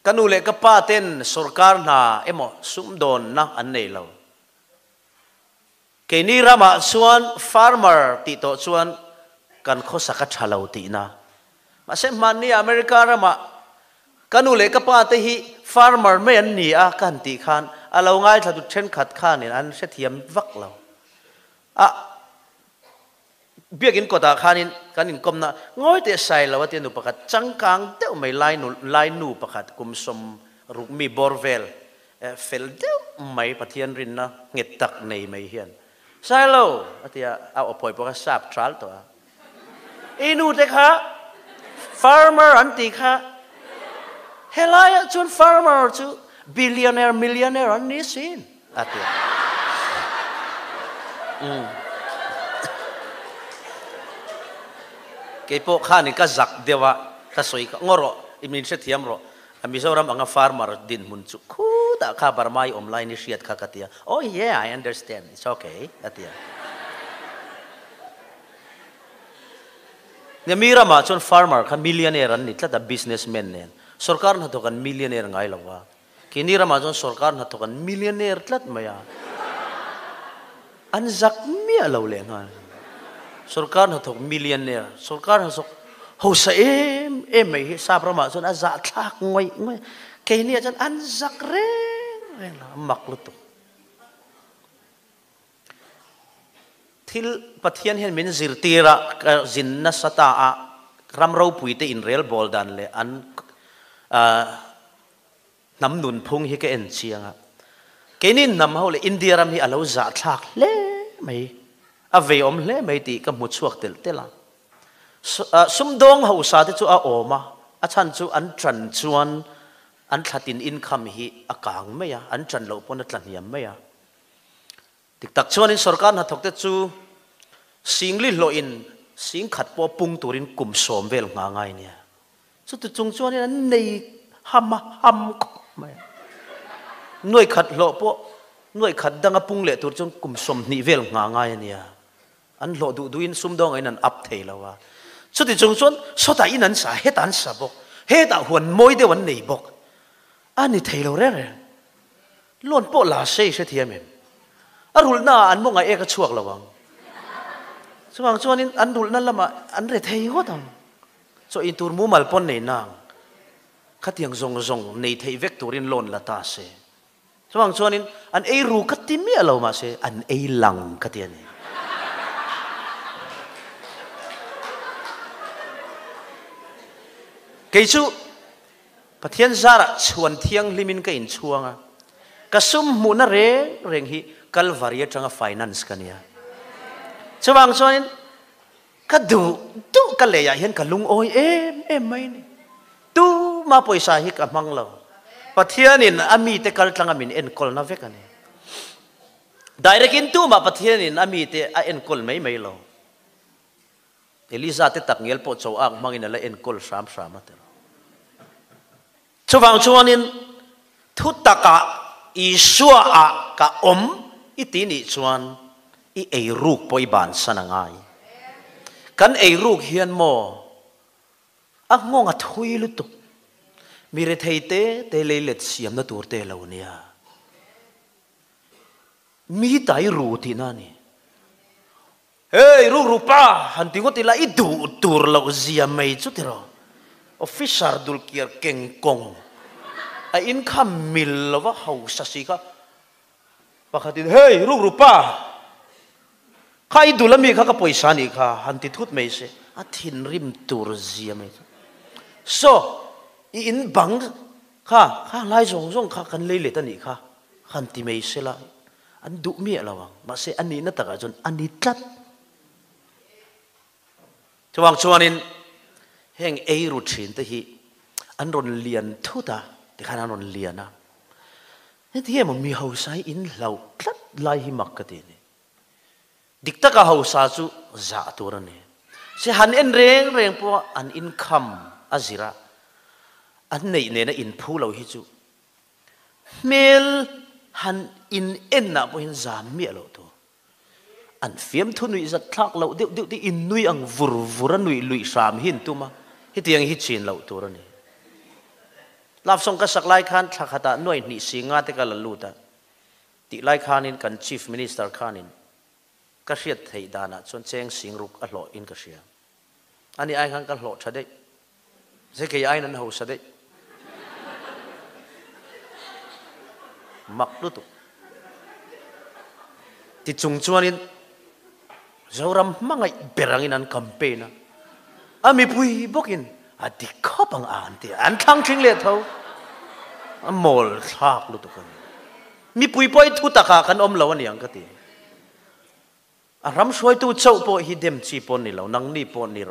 Ka nu leh ka pa ten sorkar hna emaw sumdawnna an nei lo. Keini ramah chuan farmer tih tawh chuan kan khawsak a tha lo tihna. Mahse hmanni America ramah ka nu leh ka pa te hi farmer mai an ni a ka han tih khan a lo ngaithla tut thenkhat khanin an hrethiam vak lo. A Biakinn kawtah khanin kan inkawmna ngawi teh sai lo a tia nu pakhat changkang deuh mai lai nu lai nu pakhat kum 60 mi bawr vel fel deuh mai Pathian rinna nghet tak nei mai hian sai lo a tia a aw phawi pawh kha sap tral tawh a i nu te kha farmer an tih kha helaiah chuan farmer chu billionaire millionaire an ni sin a ti a. Umm. Kei pawh khanin ka zak deuh a, ka sawi kha, Ngaw rawh, i min hrethiam rawh, a Mizoram anga farmer dinhmun chu khutah kha Burma i awm laiin i hriat kha ka ti a, Oh yeah, I understand, it's okay, a ti a. Nia mi ramah chuan farmer kha millionaire an ni tlat a, businessman nen. Sorkar hnathawk an millionaire ngai lo va. Keini ramah chuan sorkar hnathawk an millionaire tlat mai a, an zak miah lo leh nghal. Sorkar hnathawk millionaire, sorkar hnathawk hausa em em mai hi sap ramah chuan a zahthlak ngawih ngawih a, keiniah chuan an zak reng reng lo, a mak lutuk. Thil Pathian hian min zirtir a, ka zin nasa ta a, ram ropui te inrel bawl dan leh an hnam nunphung hi ka en chiang a. Keini hnam ho leh India ram hi a lo zahthlak hle mai, a veiawm hle mai tih ka hmu chhuak telh telh a. Sumdawng hausa te chu a awm a, a chhan chu an ṭan chuan an thlatin income hi a kang mai a, an ṭan loh pawn a tla hniam mai a. Dik tak chuanin sorkar hnathawkte chu singli hlawhin sing khat pawh pung turin kum 10 vel ngha ngai nia. Chuti chung chuanin an nei ham a ham khawp mai a. Nuai khat hlawh pawh nuai khat danga pung leh tur chuan kum 20 vel ngha ngai a nia. An hlawh duh duhin sumdawngah in an up thei lo a. Chuti chung chuan sawtah in an sa, hetah an sa bawk, hetah huan mawi deuh an nei bawk. A ni thei lo reng reng. Loan pawh la se i hrethiam em? A rulhna ah an mawngaih ek a chhuak lo ang. Chuvang chuanin an rulhna lamah an re thei ngawt ang. Chaw in tur mumal pawn nei nang. Khatiang zawng zawng nei theih vek turin loan la ta se. Chuvang chuanin an ei ru ka ti miah lo mahse an ei lang ka ti a ni. Kei chu Pathian zarah chhuan thianghlimin ka inchhuang a, ka sum hmuhna reng reng hi Kalvari atanga finance ka nia. Chuvang chuanin ka duh duh ka leiah hian ka lungawi em em mai ni. Tuma pawisa hi ka hmang lo. Pathianin a mite kal tlanga min enkawlna vek a ni. Direct in tumah Pathianin a mite a enkawl mai mai lo. Eliza te takngial pawh cho ak hmangin a la enkawl hram hram a ti lo. Chuvang chuanin thu takah Isua ah ka awm i ti nih chuan i eiruk pawh i bansan a ngai. Kan eiruk hian maw a nghawng a thui lutuk. Mi rethei te te leilet siamna tur te lo nia. Mi tai ru tihna a ni. Hey, rukru pa, han ti ngawt ila i duh tur loh zia mai chu tiraw? Officer dulkiar keng kawng a income mil lova hausa si kha pakhatin Hey, rukru pa, kha i dul ami kha ka pawisa anih kha han ti thut mai se a thinrim tur zia mai chu. So, i in bang kha, kha hlai zawng zawng kha kan lei let anih kha han ti mai sela. An duh miah lo ang, mahse a nihna takah chuan a ni tlat. Chuvang chuanin heng ei ru thin te hi an rawn lian thut a, tikhan an rawn lian a. Heti emaw mi hausa hi in hlauh tlat lai hi mak ka ti a ni. Dik taka hausa chu zah tur a ni. Se han en reng reng pawha an income a zir a, an neih nena inphu lo hi chu Hmel han in en ah pawhin zam miah loh tur. An fiamthu nuih zat thlak loh deuh deuh te in nui ang vur vur a nuih luih hram hi an tum a, hetiang hi chin loh tur a ni. Love song ka sak lai khan thla khatah nuai hnih si nga te ka la lut a tih lai khanin kan Chief Minister khanin ka hriat theih danah chuan cheng sing ruk a hlawh in ka hria. Ani ai khan ka hlawh tha daih. Ze kei aiin an hausa daih. Mak lutuk. Ti chung chuanin Zoram hmangaih ber angin an campaign a. A mipui bawkin a dik khawp ang a an ti a. An thlang thing leh tho. A mawl thlak lutuk a ni. Mipui pawh hi thu takah kan awm lo a niang ka ti. A ram hruaitu chauh pawh hi dem chi pawh ni lo, nangni pawh ni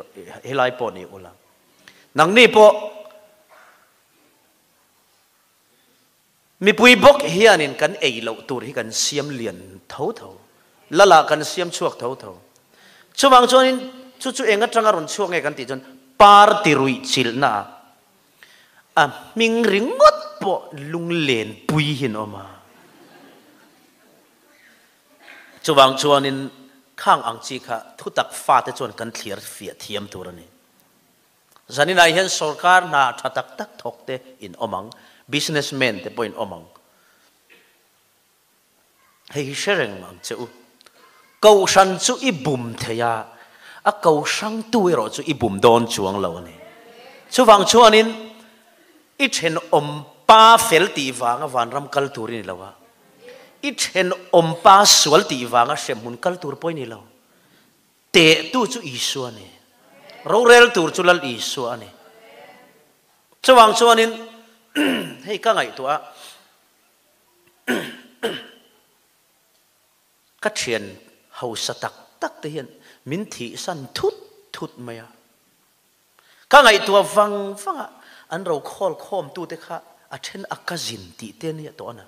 helai pawh ni ula. Nangni pawh mipui bawk hianin kan ei loh tur hi kan siam lian tho tho, lala kan siam chhuak tho tho. Chuvang chuanin chu chu eng atanga rawn chhuak nge kan tih chuan party ruih chilhna ah a hming ringawt pawh lunglen pui hi an awm a. Chuvang chuanin khang ang chi kha thutak fate chuan kan thlir fiah thiam tur a ni. Zaninah hian sorkar hna tha tak tak thawk te in awm ang, businessman te pawh in awm ang. Hei hi hre reng ang che u. Kohhran chu i bum thei a, a kohrangtu erawh chu i bum dawn chuang lo a ni. Chuvang chuanin i thenawm pa fel tih vanga vanram kal tur i ni lo a, I thenawm pa sual tih vanga hremhmun kal tur pawh i ni lo. Tehtu chu Isua a ni. Rorel tur chu Lal Isua a ni. Chuvang chuanin hei ka ngaihtuah a, ka thian hausa tak tak te hian min thihsan thut thut mai a. Ka ngaihtuah vang vang a, an ro khawl khawmtute kha a then a ka zin tih te nia tawh a na.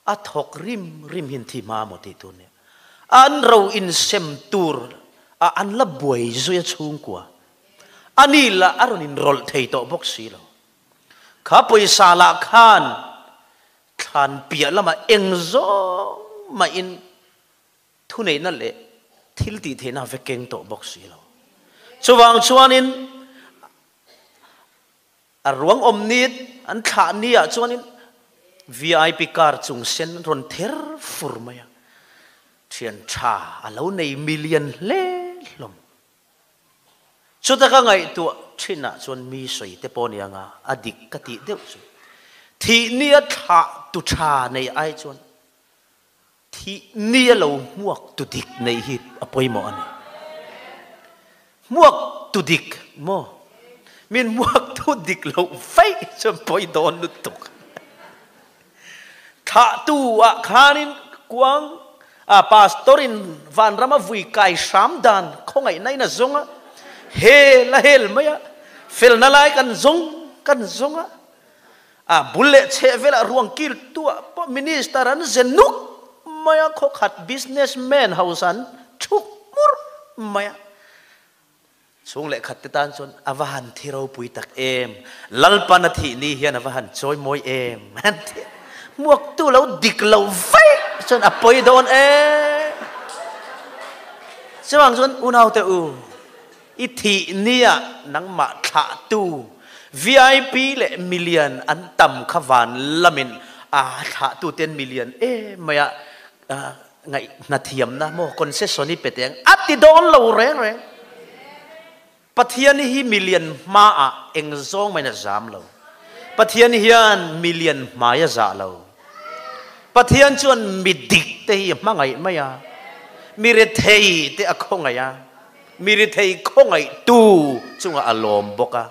A thawk rim rim hin thi hma maw tih tur nia. An ro insem tur a an la buai zui a chhungkua. A ni lah a rawn inrawlh thei tawh bawk si lo. Kha pawisa lah khan thlan piah lamah eng zawng mahin Thuneihna leh thil tih theihna vek keng tawh bawk si lo. Chuvang chuanin a ruang awm ni an thlah ni ah chuanin VIP car chung sen an rawn ther fur mai a, thian tha a lo nei million hle hlawm. Chuta ka ngaihtuah thin ah chuan mi sawi te pawh ni anga a dik ka tih deuh chu thih ni a thlah tu tha nei ai chuan Thih ni a lo hmuak tu dik neih hi a pawimawh a ni. Hmuak tu dik maw? Min hmuak tu dik loh vaih chuan pawi dawn lutuk. Thlahtu ah khanin kuang a pastor in vanram a vui kai hram dan khawngaihna in a zawng a, hel a hel mai a, felna lai kan zawng kan zawng a, A bul leh chheh velah ruang kil tuah pawh minister an ze nuk mai a, khawkhat businessman house an thuk mur mai a. Chhung leh khat te tan chuan a va han thi ropui tak em, Lalpan a thih ni hian a va han chawi mawi em an ti a. Hmuaktu lo dik lo vaih chuan a pawi dawn em. Chuvang chuan unaute u, I thih nia nangmah thlahtu VIP leh milian an tam kha van lamin a thlahtu ten milian em mai a ngaih hnathiamna maw concession hi pe teh ang a ti dawn lo reng reng. Pathian hi milian hmaah eng zawng maiin a zam lo. Pathian hian milian hmai a zah lo. Pathian chuan mi dik te hi a hmangaih mai a, mi rethei te a khawngaih a. Mi rethei khawngaihtu chungah a lawm bawk a,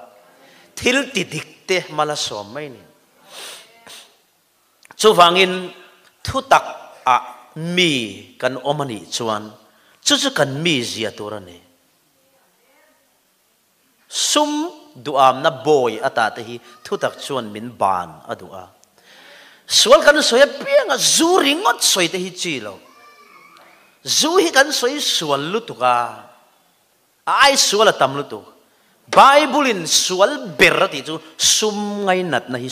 thil ti dik te mal a sawm mai ni. Chuvangin thutak ah mi kan awm a nih chuan chu chu kan mi zia tur a ni. Sum duamna bawi ata te hi thutak chuan min ban a duh a. Sual kan sawi apianga zu ringawt sawi te hi chi lo. Zu hi kan sawi sual lutuk a, a ai sual a tam lutuk. Bible in sual ber a tih chu sum ngainatna hi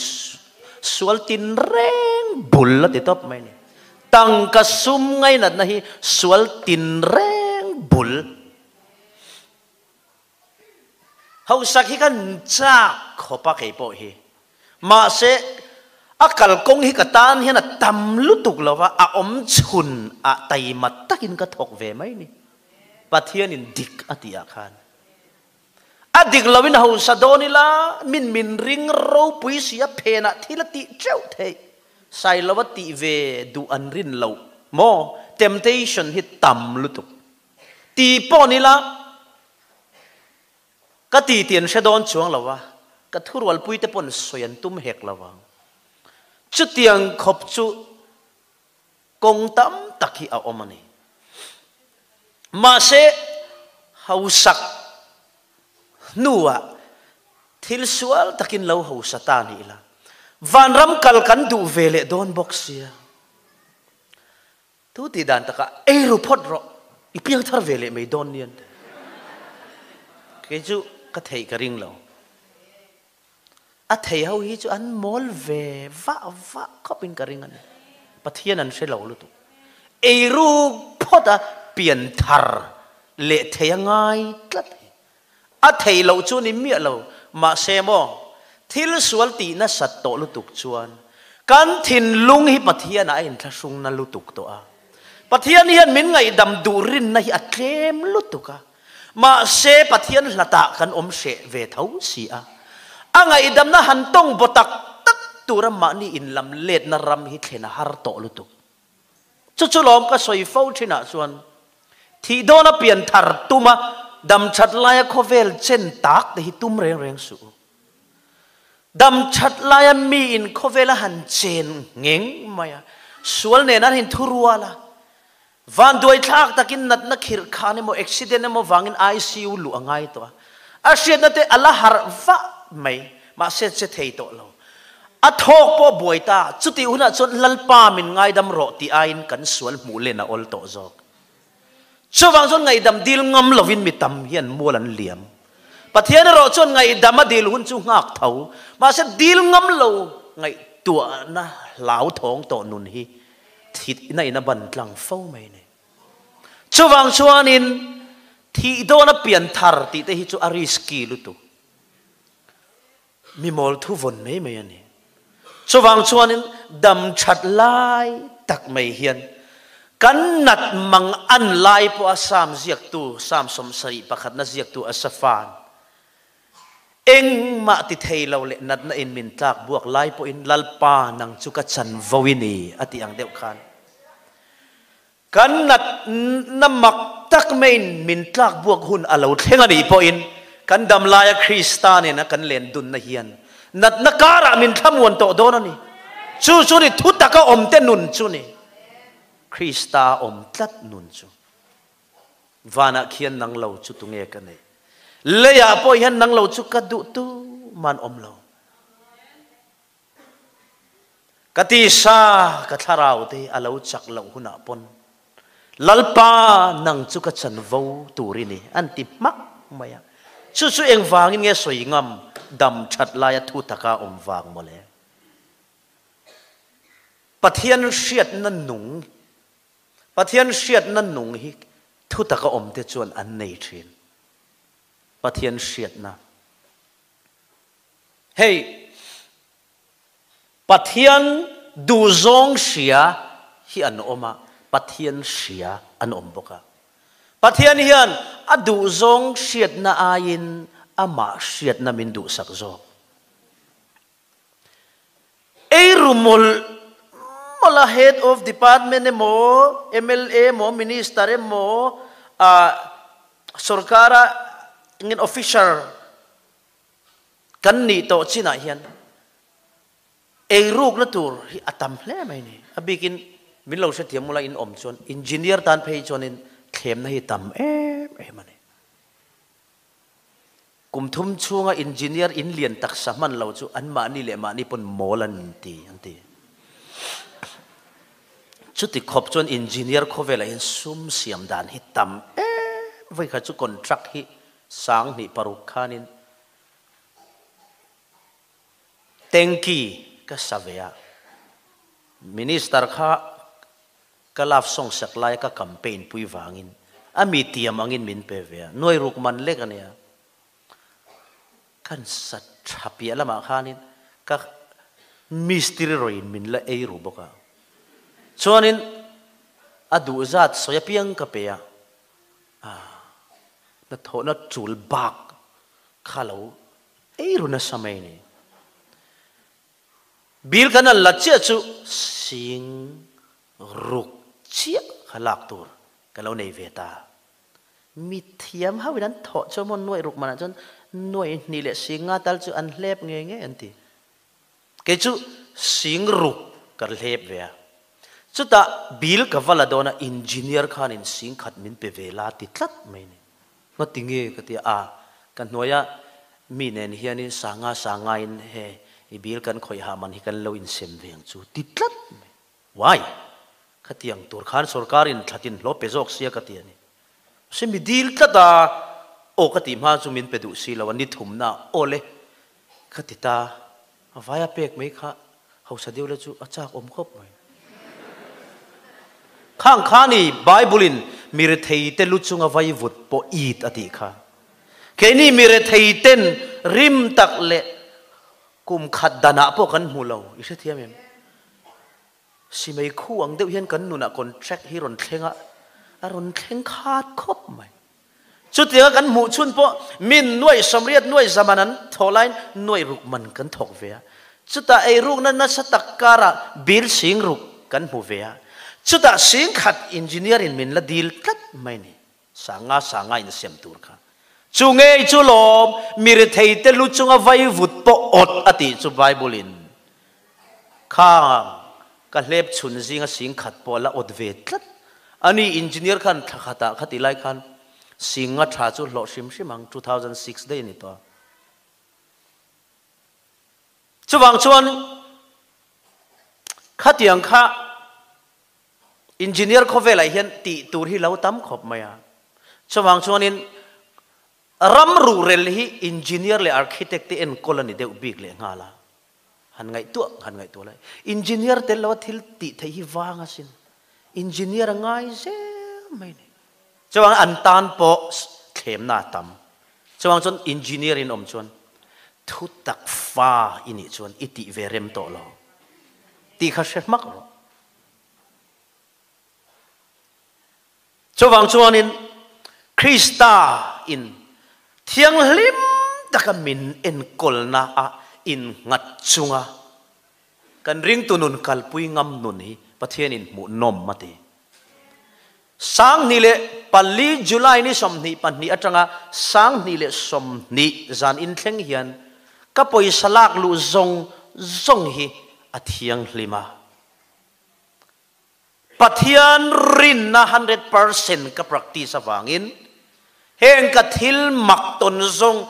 sual tinreng bul a ti tawp mai a ni. Tangka sum ngainatna hi sual tinreng bul. Hausak hi kan chak khawp a kei pawh hi. Mahse, a kalkawng hi ka tan hian a tam lutuk lo va, a awm chhun ah taima takin ka thawk ve mai ni. Pathianin dik a tih ah khan. A dik loin hausa dawn ila, min min ring ropui si a phenah thil a tih teuh theih. Sailova tih ve duh an rin loh maw? Temptation hi tam lutuk. Ti pawh ni la, ka ti tih an hre dawn chuang lo a, ka thurualpuite paw'n sawi an tum hek lo vang. Chutiang khawp chu kawng tam tak hi a awm a ni. Mahse, hausak hnuah thil sual takin lo hausa ta ni ila, vanram kal kan duh ve leh dawn bawk sia. Tu tih dan takah ei ru phawt rawh, i piang thar ve leh mai dawn nian. Kei chu ka theih ka ring lo. A thei ho hi chu an mawl ve vah vah khawp in ka ring a ni. Pathian an hre lo lutuk. Ei ru phawt a pian thar leh thei a ngai tlat hi. A thei loh chu ni miah lo, mahse maw, thil sual tih nasat tawh lutuk chuan kan thinlung hi Pathianah a inthlahrung na lutuk tawh a. Pathian hian min ngaihdam duh rinna hi a tlem lutuk a, mahse Pathian hlatah kan awm hreh ve tho si a. A ngaihdamna han tawng baw tak tak tura mahni inlam letna ram hi thlen a har tawh lutuk. Chu chu lawm ka sawi fo thinah chuan thih dawna pian thar tuma dam that laia khawvel chen tak te hi tum reng reng suh u. Dam that laia miin khawvel a han chen ngheng mai a, sual nen an in thurual a, vanduai thlak takin natna khirh khan emaw accident emaw vangin ICU luh a ngai tawh a, a hriatna te a la harh vah mai, mahse che thei tawh lo. A thawk pawh buai ta, chutih hunah chuan Lalpa min ngaidam rawh tih aiin kan sual hmuh len a awl tawh zawk. Chuvang chuan ngaihdam dil ngam lovin mi tam hian mual an liam. Pathian erawh chuan ngaihdam a dil hun chu nghak tho, mahse dil ngam lo ngaihtuahna hlauthawng tawh nun hi thihna in a ban tlang fo mai a ni. Chuvang chuanin thih dawna pian thar tih te hi chu a risky lutuk. Mi mawl thu vawn mai mai a ni. Chuvang chuanin dam that lai tak mai hian kan nat mang an lai pawha Sam ziaktu, Sam 71 na ziaktu Asaphan, Engmah ti thei lo leh natna in min tlak buak lai pawhin Lalpa nang chu ka chanvo i ni a tih ang deuh khan Kan natna mak tak maiin min tlak buak hun a lo thleng a nih pawhin kan dam laia Krista nena kan len dunna hian natna karah min thlamuan tawh dawn a ni. Chu chu ni thu taka awmte nun chu ni. Krista awm tlat nun chu. Vanah khian nang lo chu tunge ka neih? Leiah pawh hian nang lo chu ka duh tu man awm lo. Ka tisa ka thlarau te a lo chak loh hunah pawn Lalpa nang chu ka chanvo tur i ni an ti hmak mai a. Chu chu engvangin nge sawi ngam dam that laia thu taka awm vang mawle. Pathian hriatna nung Pathian hriatna nung hi thu taka awm te chuan an nei thin. Pathian hriatna. Hei, Pathian duhzawng hria hi an awm a, Pathian hria an awm bawk a. Pathian hian a duhzawng hriatna aiin amah hriatna min duhsak zawk. Eiru mawlh mawlh a Head of Department emaw, mla emaw, Minister emaw, sorkara engin officer Kan nih tawh chinah hian eirukna tur hi a tam hle mai ni. A bikin min lo hrethiam ula in awm chuan engineer tan phei chuanin thlemna hi tam em em a ni. Kum thum chhunga engineer in lian taksa hman lo chu an mahni leh mahni pawn mawl an ti an ti. Chuti khawp chuan engineer khawvelah hian sum siam dan hi tam em vawikhat chu contract hi 2006 khanin Tanky ka sa ve a, Minister kha ka love song sak laia ka campaign pui vangin a mi tiam angin min pe ve a, nuai ruk man lek a nia. Kan sa tha piah lamah khanin ka mistiri rawiin min la ei ru bawk a. Chuanin a duh zat sawi apiang ka pe a, hnathawhna tul bak kha lo ei ru nasa mai ni. Bill kan an la chiah chu sing ruk chiah kha lak tur ka lo nei ve ta. Mi thiam ho in an thawh chu maw nuaih ruk manah chuan nuaih hnih leh sing nga tal chu an hlep ngei ngei an ti. Kei chu sing ruk ka hlep ve a. Chutah bill ka va la dawn a engineer khanin sing khat min pe ve la ti tlat mai ni. Ngati nge ka ti a, ka hnuaia mi nen hianin sanga sangain he i bill kan khawih hah man hi kan lo insem ve ang chu ti tlat mai. Why? Khatiang tur khan sorkarin thlatin hlawh pe zawk sia ka ti a ni. Mahse mi dil tlat a, aw ka tih hma chu min pe duh si lo a, ni thumna aw le ka ti ta, a vaia pek mai kha hausa deuh la chu a chak awm khawp mai. Khang kha ni Bible-in mi rethei te lu chunga vai vut pawh it a tih kha. Keini mi rethei ten rim tak leh kum khat danah pawh kan hmu lo, i hrethiam em? Simei khu ang deuh hian kan nunah contract hi rawn thleng a, a rawn thleng khat khawp mai. Chutianga kan hmuh chhun pawh min nuaih sawmriat nuaih zaman an thawh laiin nuaih ruk man kan thawk ve a. Chutah eirukna nasa tak karah bill sing ruk kan hmu ve a. Chutah sing khat engineer in min la dil tlat mai ni. Sanga sanga insem tur kha. Chu ngei chu lawm, mi rethei te lu chunga vai vut pawh awt a tih chu Bible in khang ka hlep chhun zinga sing khat pawh a la awt ve tlat. Ani engineer khan thla khatah kha ti lai khan singa tha chu hlawh hrim hrim ang 2006 daih a ni tawh a. Chuvang chuan khatiang kha Engineer khawvelah hian tih tur hi lo tam khawp mai a. Chuvang chuanin ram ruhrel hi engineer leh architect te enkawl a ni deuh bik leh nghal a. Han ngaihtuah han ngaihtuah lai. Engineer tel loa thil tih theih hi vang asin. Engineer a ngai zel mai ni. Chuvang an tan pawh thlemna a tam. Chuvang chuan engineer in awm chuan thu tak fa i nih chuan i tih ve rem tawh lo tih kha hre hmak rawh. Chuvang chuanin Krista in thianghlim taka min enkawlna a innghat chunga kan ringtu nun kalpui ngam nun hi Pathianin hmuhnawm a ti. 2004 July ni 22 atanga 2020 zan inthleng hian ka pawisa lak luh zawng zawng hi a thianghlim a. Pathian rinna 100% ka practice avangin heng ka thil mak tawn zawng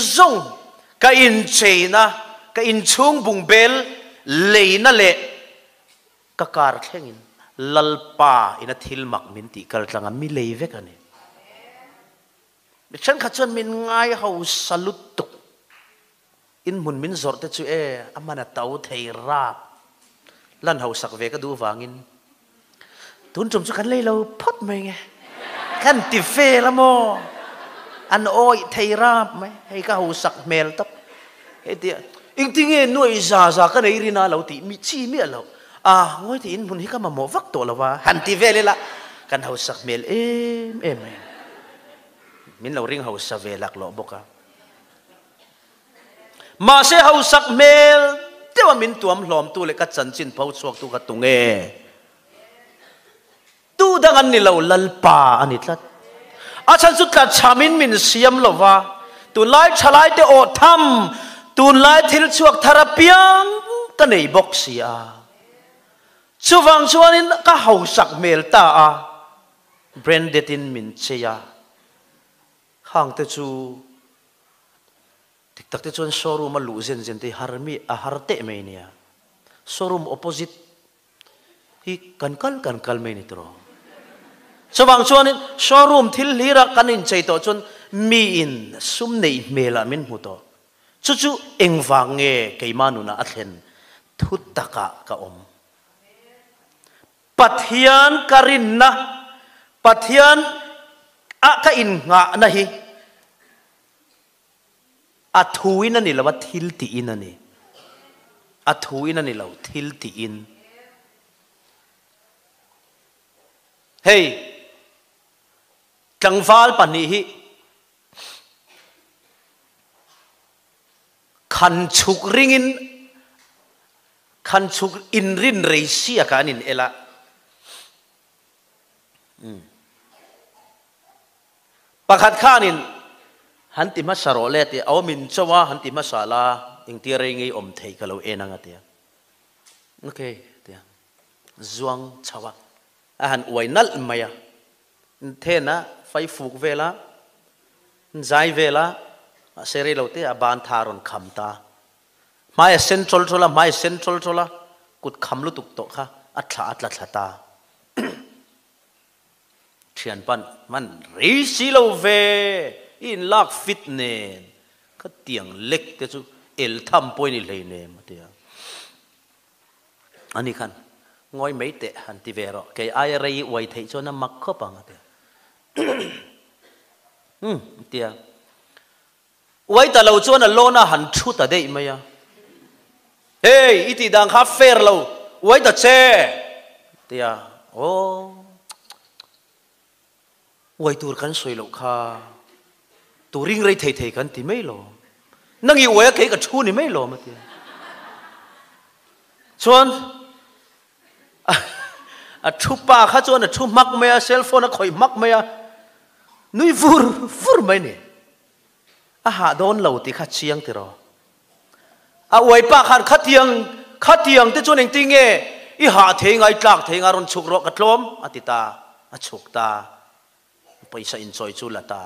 zawng ka incheina, ka inchhung bungbel leina leh ka kar thlengin Lalpa ina thil mak min tih kal tlanga mi lei vek a ni. Mi thenkhat chuan min ngai hausa lutuk. In hmun min zawrh te chu e, a hman a to thei rap. Lan hausak ve ka duh vangin tun tum chu kan lei lo phawt mai nge. Kan ti vel a maw? An awih thei rap mai. Hei ka hausak hmel tawp. Hei tia, engtinge nuaih za za ka nei rin a lo tih mi chi miah lo. A, ngawi teh in hmun hi ka mamawh vak tawh lo a, han ti vel ila kan hausak hmel em em mai. Min lo ring hausa ve laklawh bawk a. Mahse hausak hmel deuha min tuam hlawmtu leh ka chanchin pho chhuaktu kha tunge? Tu dang an ni lo, Lalpa a ni tlat. A chhan chu tlachhamin min siam lo va, tunlai thalaite aw tham, tunlai thil chhuak thar apiang ka nei bawk si a. Chuvang chuanin ka hausak hmel ta a, branded in min chei a. Khangte chu Dik tak te chuan showroom a luh zen zen te hi har mi a har teh mai nia. Showroom opposite hi kan kal kan kal mai ni tawh. Chuvang chuanin showroom thil hlira kan inchei tawh chuan miin sum neih hmelah min hmu tawh. Chu chu engvang nge keimah nunah a thlen thu takah ka awm. Pathian ka rinna, Pathian ah ka innghahna hi. A thuin a ni lo, a thil tiin a ni. A thuin a ni lo, thil tiin. Hei, tlangval pahnih hi khan chhuk ringin khan chhuk inrin rei siak ah an in el a. Pakhat khanin han ti hmasa rawh le tia awm in cho a han ti hmasa la engtia rei ngei awm thei ka lo en ang a tia. Ok tia zuang chho a a han uai nalh mai a then a fai fuk vel a zai vel a mahse rei lo te a ban tha a rawn kham ta. Hmai a sen chawl chawl a, hmai a sen chawl chawl a, kut kham lutuk tawh kha a thla a tla thla ta. Thianpan man rei si lo ve, i inlak fit nen khatiang lek te chu el tham pawh i ni hlei nem a ti a. Ani khan ngawi mai teh han ti ve rawh, kei aia rei i uai theih chuan a mak khawp ang a ti a. Umm a ti a. Uai ta lo chuan a lawn a han thu ta daih mai a. Hey, i tih dan kha fair lo, uai ta che! Tia, aw, uai tur kan sawi loh kha, tu ring rei thei thei kan ti mai lo. Nang i uai a kei ka thu ni mai lo, a ti a. Chuan, a thu pa kha chuan a thu hmak mai a, cell phone a khawih hmak mai a, nui vur vur mai ni. A hah dawn lo tih kha chiang tiraw? A uai pa khan khatiang khatiang te chuan engtin nge i hah thei ngai tlak thei nga rawn chhuk rawh ka tlawm a ti ta, a chhuk ta, pawisa inchawi chu la ta.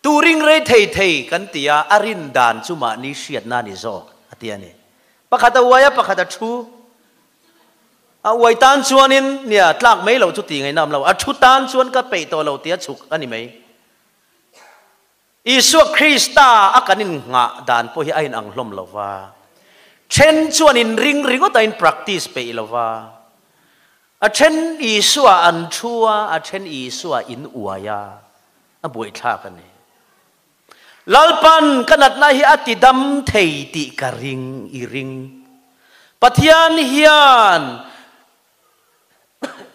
Tu ring rei thei thei kan ti a, a rin dan chu mahni hriatna a ni zawk a ti a ni. Pakhat a uai a, pakhat a thu. A uai tan chuanin nia tlak mai loh chu ti ngaihna awm lo, a thu tan chuan ka peih tawh lo tia chhuk a ni mai. Isua Krista a kan innghah dan pawh hi a inang hlawm lo va, then chuan inring ringawt a in practice peih lo va, a then Isua an thu a, a then Isua in uai a, a buaithlak a ni. Lalpan ka natna hi a ti dam thei tih ka ring, i ring. Pathian hian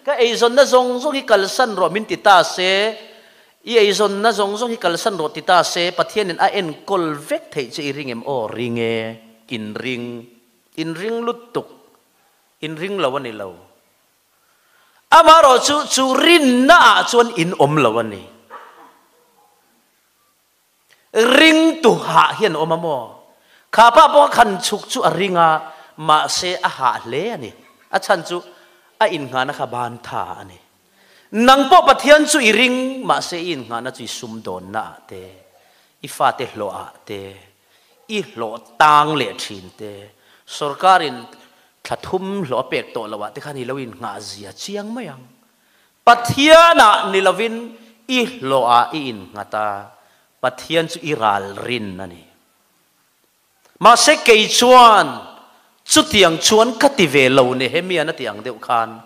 Ka eizawnna zawng zawng hi kalsan rawh min ti ta se, i eizawnna zawng zawng hi kalsan rawh ti ta se, Pathianin a enkawl vek theih che i ring em? Aw, ring e, in ring, in ring lutuk, in ring lo a ni lo. Amaherawh chu, chu rinna ah chuan in awm lo a ni. Ring tu hah hian awm a maw? Kha pa pawh khan chhuk chu a ring a, mahse a hah hle a ni. A chhan chu a innghahna kha ban tha a ni. Nang pawh Pathian chu i ring, mahse i innghahna chu i sumdawnna ah te, i fate hlawh ah te, i hlawh tang leh thin te, sorkarin thla thum hlawh a pek tawh loh ah te khan i lo innghah zia chiang mai ang. Pathianah ni lovin i hlawhah i innghat a, Pathian chu i ralrin a ni. Mahse kei chuan chutiang chuan ka ti ve lo Nehemian a ti ang deuh khan,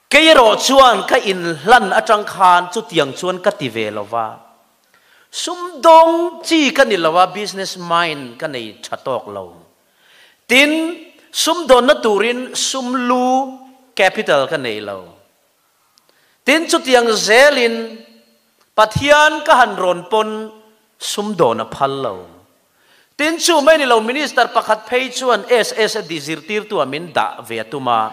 kei erawh chuan ka inhlan atang khan chutiang chuan ka ti ve lo va, sumdawng chi ka ni lo a, business mind ka nei tha tawk lo. Tin, sumdawnna turin sum lu, capital, ka nei lo. Tin, chutiang zelin Pathian ka han rawn pawn sumdawn a phal lo. Tin, chu mai ni lo Minister pakhat phei chuan SSD zirtirtu ah min dah ve a tum a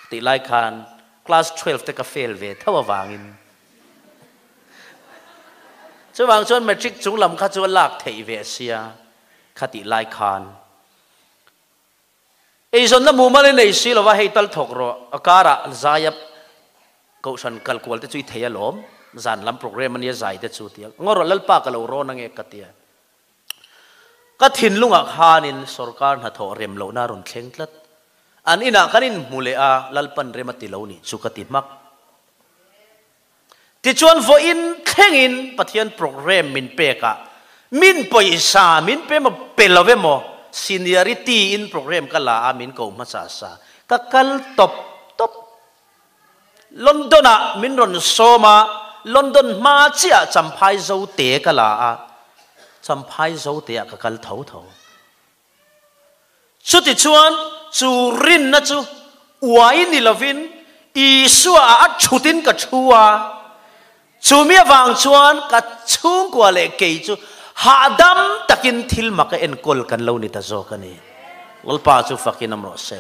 tih lai khan class 12 te ka fail ve tho avangin chuvang chuan matric chung lam kha chu a lak theih ve sia. Khatih lai khan eizawnna mumal i nei si lova hei tal thawk rawh, a karah zaia kohhran kal kual te chu i thei alawm, zan lam program ania zai te chu tia ngaw rawh Lalpa ka lo rawn ange ka tia. Ka thinlungah khanin sorkar hnathawh rem lohna a rawn thleng tlat. An inah kan inhmu leh a, Lalpan rem a ti lo nih chu ka ti hmak. Tichuan vawiin thlengin Pathian program min pekah min pawisa min pe emaw pe lo emaw seniority in program ka la a min ko hmasa sa ka kal tawp tawp. London ah min rawn sawm a, London hma chiah Champhai Zote ka la a. Champhai Zote ah ka kal tho tho. Chutichuan, chu rinna chu uai ni lovin Isua ah a thutin ka thu a, chumi avang chuan ka chhungkua leh kei chu hahdam takin thil maka enkawl kan lo ni ta zawk a ni. Lalpa chu fakin awm rawh se.